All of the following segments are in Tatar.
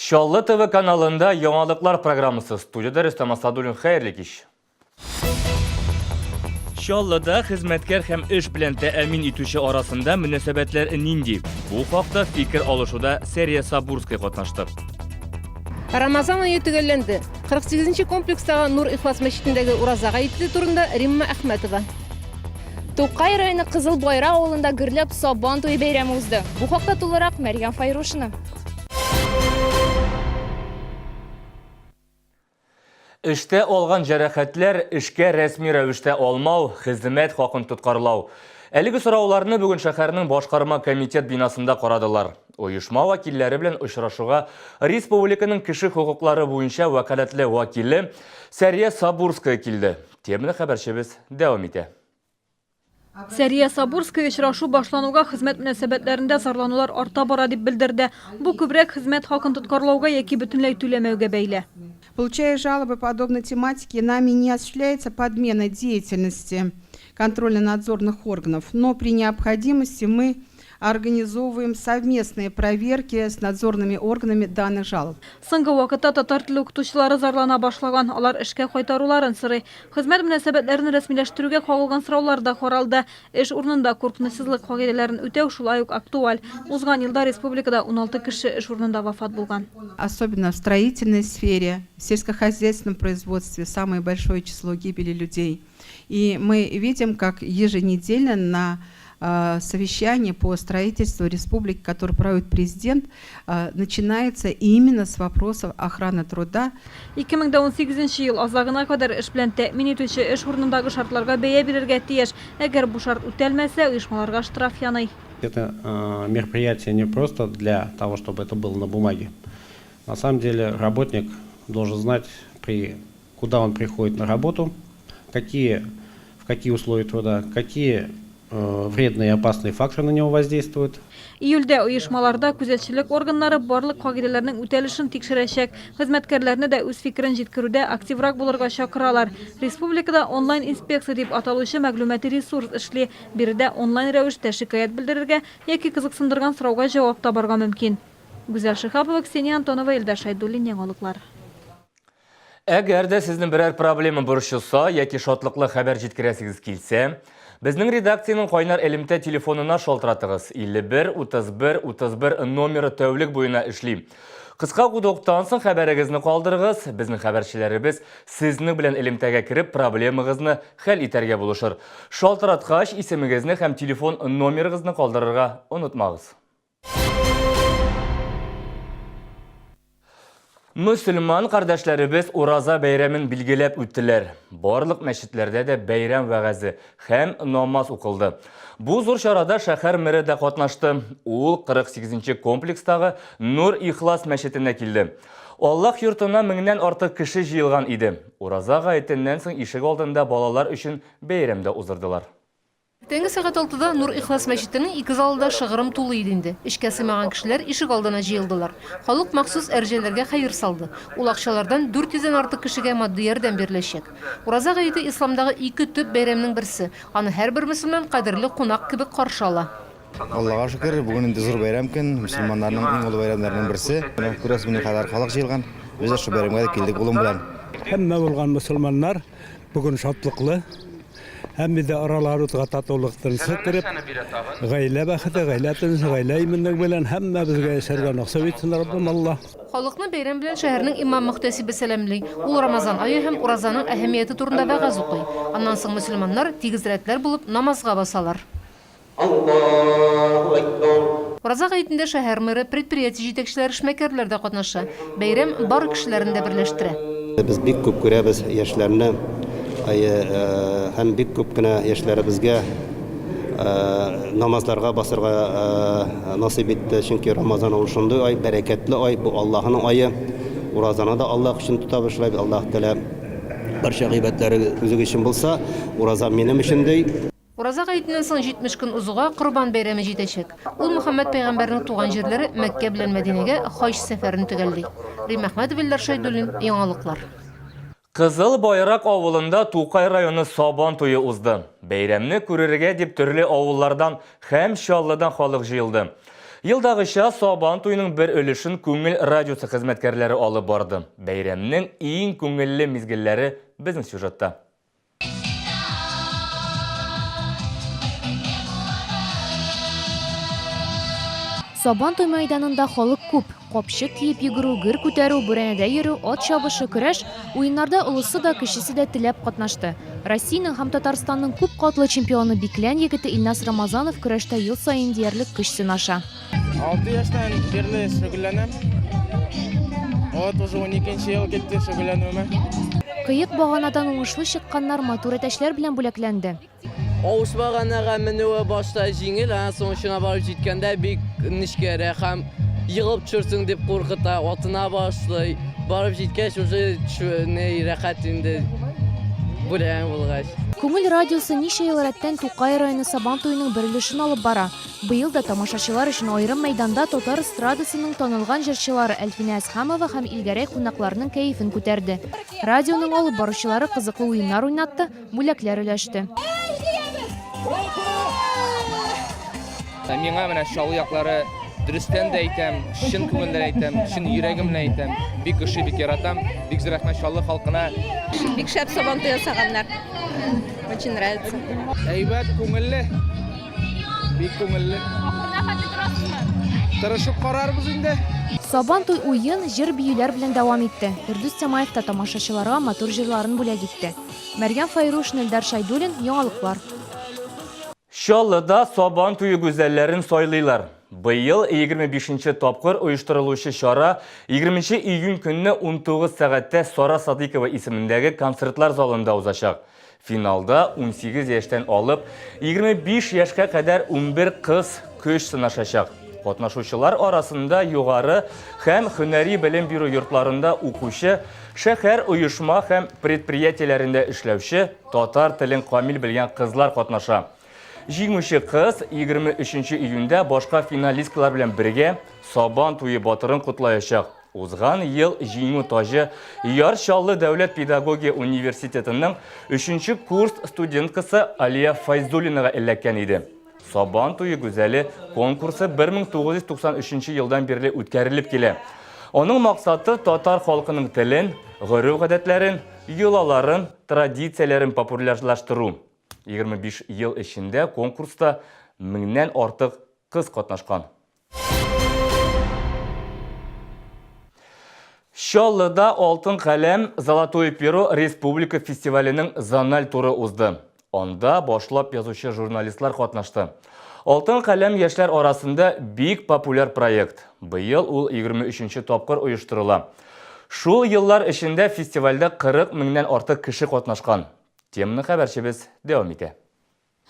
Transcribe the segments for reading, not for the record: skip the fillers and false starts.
Чаллы ТВ каналында яңалыклар программасы. Студиядә Рөстәм Асадуллин. Хәерле кич. Чаллыда хезмәткәр һәм эш белән тәэмин итүче арасында мөнәсәбәтләр нинди? Бу хакта фикер алышуда Сәрия Сабурская катнашты. Рамазан ае төгәлләнде. 48 нче комплекстагы Нур Ихлас мәчетендәге ураза гаете турында Римма Әхмәтова. Тукай районы Кызыл Байра авылында гөрләп Сабан туе бәйрәме узды. Бу хакта тулырак Мәрьям Файрушина. Эштә алган җәрәхәтләр, эшкә рәсми рәвештә алмау, хезмәт хакын тоткарлау. Әлеге сорауларны бүген шәһәрнең башкарма комитет бинасында карадылар. Оешма вәкилләре белән очрашуга республиканың кеше хокуклары буенча вәкаләтле вәкиле Сәрия Сабурская килде. Теманы хәбәрчебез дәвам итә. Сәрия Сабурская очрашу башлануга хезмәт мөнәсәбәтләрендә зарланулар арта бара дип белдерде. Бу күбрәк хезмәт хакын тоткарлауга яки бөтенләй түләмәүгә бәйле. Получая жалобы подобной тематики, нами не осуществляется подмена деятельности контрольно-надзорных органов, но при необходимости мы организовываем совместные проверки с надзорными органами данных жалоб. Соңгы вакытта татар теле укытучылары зарлана башлаган, алар эшкә кайтаруларын сорый. Хезмәт мөнәсәбәтләрен рәсмиләштерүгә кагылган сораулар да каралды. Эш урынында куркынычсызлык кагыйдәләрен үтәү шулай ук актуаль. Узган елда республикада 16 кеше эш урынында вафат булган. Особенно в строительной сфере, в сельскохозяйственном производстве самое большое число гибели людей. И мы видим, как еженедельно на совещание по строительству республики, которое проводит президент, начинается именно с вопросов охраны труда. 2018 ел азагына кадәр эш белән тәэмин итүче эш урынындагы шартларга бәя бирергә тиеш. Әгәр бу шарт үтәлмәсә, оешмаларга штраф яный. Это мероприятие не просто для того, чтобы это было на бумаге. На самом деле работник должен знать, при, куда он приходит на работу, какие, в какие условия труда, какие вредные и опасные факторы на него воздействуют. Июльдә оешмаларда күзәтчелек органнары барлык кагыйдәләрнең үтәлешен тикшерәчәк. Хезмәткәрләрне дә үз фикерен җиткерүдә активрак булырга чакыралар. Республикада онлайн-инспекция дип аталучы мәгълүмати ресурс эшли. Биредә онлайн рәвештә шикаять белдерергә яки кызыксындырган сорауга җавап табарга мөмкин. Гүзәл Шиһапова, Ксения Антонова, Илдар Шәйдуллин, Яңалыклар. Әгәр дә сезнең берәр проблема борчыса яки шатлыклы хәбәр җиткерәсегез килсә, безнең редакциянең кайнар элемтә телефонына шалтыратыгыз. 51 31 31 номеры тәүлек буена эшли. Кыска гудоктан соң хәбәрегезне калдырыгыз. Безнең хәбәрчеләребез сезнең белән элемтәгә кереп, проблемагызны хәл итәргә булышыр. Шалтыраткач, исемегезне һәм телефон номерыгызны калдырырга онытмагыз. Мөселман кардәшләребез Ураза бәйрәмен билгеләп үттеләр. Барлык мәчетләрдә дә бәйрәм вәгазе һәм намаз укылды. Бу зур чарада шәһәр мэры дә катнашты. Ул 48 нче комплекстагы Нур Ихлас мәчетенә килде. Аллаһ йортына меңнән артык кеше җыелган иде. Ураза гаетеннән соң ишек алдында балалар өчен бәйрәм дә уздырдылар. Иртәнге сәгать алтыда Нур Ихлас мәчетенең ике залы да шыгрым тулы иде инде. Эчкә сыймаган кешеләр ишек алдына җыелдылар. Халык махсус әрҗәләргә хәер салды. Ул акчалардан 400 дән артык кешегә матди ярдәм биреләчәк. Ураза гаете исламдагы ике төп бәйрәмнең берсе. Аны һәрбер мөселман кадерле кунак кебек каршы ала. Аллага шөкер, бүген инде зур бәйрәм көн, мөселманнарның иң олы бәйрәмнәренең берсе. Менә күрәсез, никадәр халык җыелган. Без дә шул бәйрәмгә дип килдек улым белән. Һәммә булган мөселманнар Бүген шатлыклы һәм дә араларыбызга татулык, тынычлык кереп, гаилә бәхете, гаилә тынычлыгы, гаилә иминлеге белән һәммәбезгә яшәргә насыйп итсен Раббым Алла. Халыкны бәйрәм белән шәһәрнең имам-мөхтәсибе сәламли. Ул Рамазан ае һәм уразаның әһәмияте турында вәгазь укый. Аннан соң мөселманнар, тигез рәтләр булып, намазга басалар. Аллаһу әкбәр! Ураза гаетендә шәһәр мэры, предприятие җитәкчеләре, эшмәкәрләр дә катнаша. Бәйрәм бар кешеләрне дә берләштерә. Без бик күп күрәбез яшьләрне, әйе, һәм бик күп кенә яшьләребезгә намазларга басырга насыйп итте, чөнки Рамазан ул шундый ай, бәрәкәтле ай, бу Аллаһының ае. Уразаны да Аллаһ өчен тотабыз, шулай бит, Аллаһ Тәгалә барча гыйбадәтләре үзең өчен булса, ураза минем өчен, ди. Ураза гаетеннән соң 70 көн узуга Корбан бәйрәме җитәчәк. Ул Мөхәммәд пәйгамбәрнең туган җирләре Мәккә белән Мәдинәгә хаҗ сәфәрен төгәлли. Рим Әхмәтов, Илдар Шәйдуллин, Яңалыклар. Кызыл Байрак авылында Тукай районы Сабан туе узды. Бәйрәмне күрергә дип төрле авыллардан һәм Чаллыдан халык җыелды. Елдагыча Сабан туеның бер өлешен Күңел радиосы хезмәткәрләре алып барды. Бәйрәмнең иң күңелле мизгелләре безнең сюжетта. Сабан туй мәйданында халык күп. Капчык киеп йөгерү, гер күтәрү, бүрәнәдә йөрү, ат чабышы, көрәш, уеннарда олысы да, кечесе дә теләп катнашты. Россиянең һәм Татарстанның күп катлы чемпионы Биклән егете Илназ Рамазанов көрәштә ел саен диярлек көч сынаша. 6 яшьтән бирле шөгыльләнәм. Вот уже уникенче ел китте шөгыльләнүемә. Кыек баганадан уңышлы чыкканнар матур әтәчләр белән бүләкләнде. Авыш баганага менүе башта җиңел, аннан соң очына барып җиткәндә бик нечкәрә һәм егылып төшерсең дип куркыта, атына башлый. Барып җиткәч уже ни рәхәт инде бүләгең булгач. Күңел радиосы ничә ел рәттән Тукай районы Сабан туеның бер өлешен алып бара. Быел да тамашачылар өчен аерым мәйданда татар эстрадасының танылган җырчылары Әлфинә Әсхәмова һәм Илгәрәй кунакларның кәефен күтәрде. Радионың алып баручылары кызыклы уеннар уйнатты, бүләкләр өләште. Миңа менә Чаллы яклары дөрестән дә әйтәм, чын күңелдән әйтәм, чын йөрәгем белән әйтәм, бик ошый, бик яратам. Бик зур рәхмәт Чаллы халкына. Бик шәп Сабантуй ясаганнар. Очень нравится. Әйбәт, күңелле. Бик күңелле. Ахырына хәтле торасызмы? Тырышып карарбыз инде. Сабан туй уен, җыр-биюләр белән дәвам итте. Фирдүс Тямаев та тамашачыларга матур җырларын бүләк итте. Мәрьям Файрушина, Илдар Шәйдуллин, Яңалыклар. Чаллыда Сабан туе гүзәлләрен сайлыйлар. Быел 25 нче тапкыр оештырылучы чара 20 нче июнь көнне 19 сәгатьтә Сара Садыйкова исемендәге концертлар залында узачак. Финалда 18 яшьтән алып 25 яшькә кадәр 11 кыз көч сынашачак. Катнашучылар арасында югары һәм һөнәри белем бирү йортларында укучы, шәһәр оешма һәм предприятиеләрендә эшләүче, татар телен камил белгән кызлар катнаша. Җиңүче кыз 23 июньдә башка финалисткалар белән бергә Сабан туе батырын котлаячак. Узган ел җиңү таҗы Яр Чаллы дәүләт педагогия университетының өченче курс студенткасы Алия Файзуллинага эләккән иде. Сабан туе гүзәле конкурсы 1993 елдан бирле үткәрелеп килә. Аның максаты татар халкының телен, гореф-гадәтләрен, йолаларын, традицияләрен популярлаштыру. 25 ел эчендә конкурста меңнән артык кыз катнашкан. Чаллыда Алтын каләм Золотое перо республика фестиваленең зональ туры узды. Анда башлап язучы журналистлар катнашты. Алтын каләм яшьләр арасында бик популяр проект. Быел ул 23 тапкыр оештырыла. Шул еллар эчендә фестивальдә 40 меңнән артык кеше катнашкан. Теманы хәбәрчебез дәвам итә.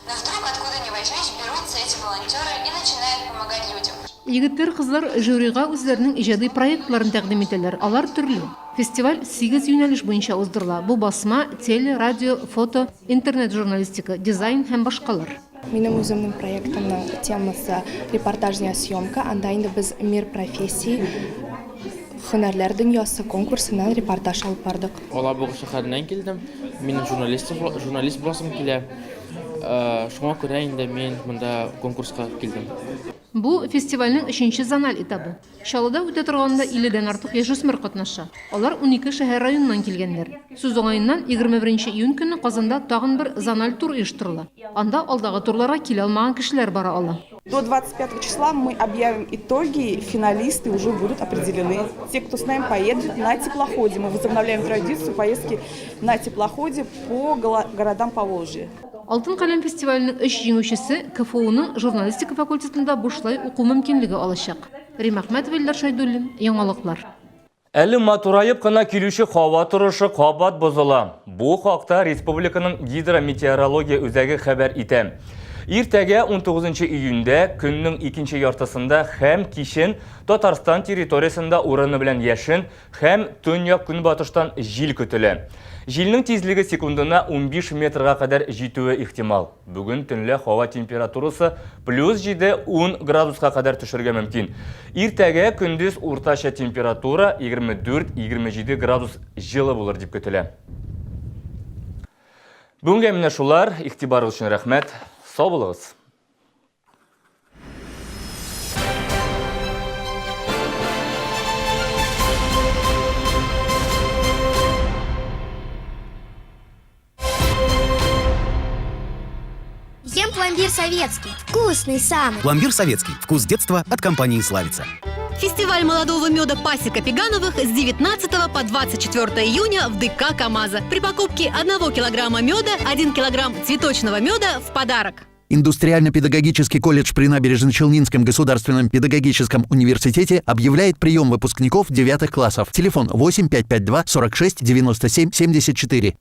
Но вдруг откуда ни возьмись берутся эти волонтеры и начинают помогать людям. Егетләр, кызлар жюрига үзләренең иҗади проектларын тәкъдим итәләр. Алар төрле. Фестиваль сигез юнәлеш буенча уздырыла. Бу басма, теле, радио, фото, интернет-журналистика, дизайн һәм башкалар. Минем үземнең проектымның темасы Репортажная съемка. Анда инде без Мир профессий, Һөнәрләр дөньясы конкурсыннан репортаж алып бардык. Алабуга шәһәреннән килдем. Минем журналист, журналист буласым килә. Э, шуңа күрә инде мин монда конкурска килдем. Бу, фестивальнең өченче зональ этабы. Чаллыда үтә торганында 50 дән артык яшүсмер катнаша. Алар 12 шәһәр-районнан килгәннәр. Сүз уңаеннан, 21 июнь көнне Казанда тагын бер зональ тур оештырыла. Анда алдагы турларга килә алмаган кешеләр бара ала. До 25 числа мы объявим итоги, финалисты уже будут определены. Те, кто с нами поедет на теплоходе. Мы возобновляем традицию поездки на теплоходе по городам Поволжья. Алтын каләм фестиваленең өч җиңүчесе КФУның журналистика факультетында бушлай уку мөмкинлеге алачак. Римма Әхмәтова, Илдар Шәйдуллин, Яңалыклар. Әле матураеп кына килүче һава торышы кабат бозыла. Бу хакта республиканың гидрометеорология үзәге хәбәр итә. Иртәгә 19 июньдә көннең икенче яртысында һәм кичен Татарстан территориясендә урыны белән яшен һәм төньяк-көнбатыштан җил көтелә. Җилнең тизлеге секундына 15 метрга кадәр җитүе ихтимал. Бүген төнлә һава температурасы плюс 7-10 градуска кадәр төшергә мөмкин. Иртәгә көндез уртача температура 24-27 градус җылы булыр дип көтелә. Бүгенгә менә шулар. Игътибарыгыз өчен рәхмәт. Сау булыгыз. советский. Вкусный самый. Пломбир советский. Вкус детства от компании «Славица». Фестиваль молодого меда «Пасека Пегановых» с 19 по 24 июня в ДК «КамАЗа». При покупке 1 килограмма меда 1 килограмм цветочного меда в подарок. Индустриально-педагогический колледж при Набережно-Челнинском государственном педагогическом университете объявляет прием выпускников 9 классов. Телефон 8552 46 97 74.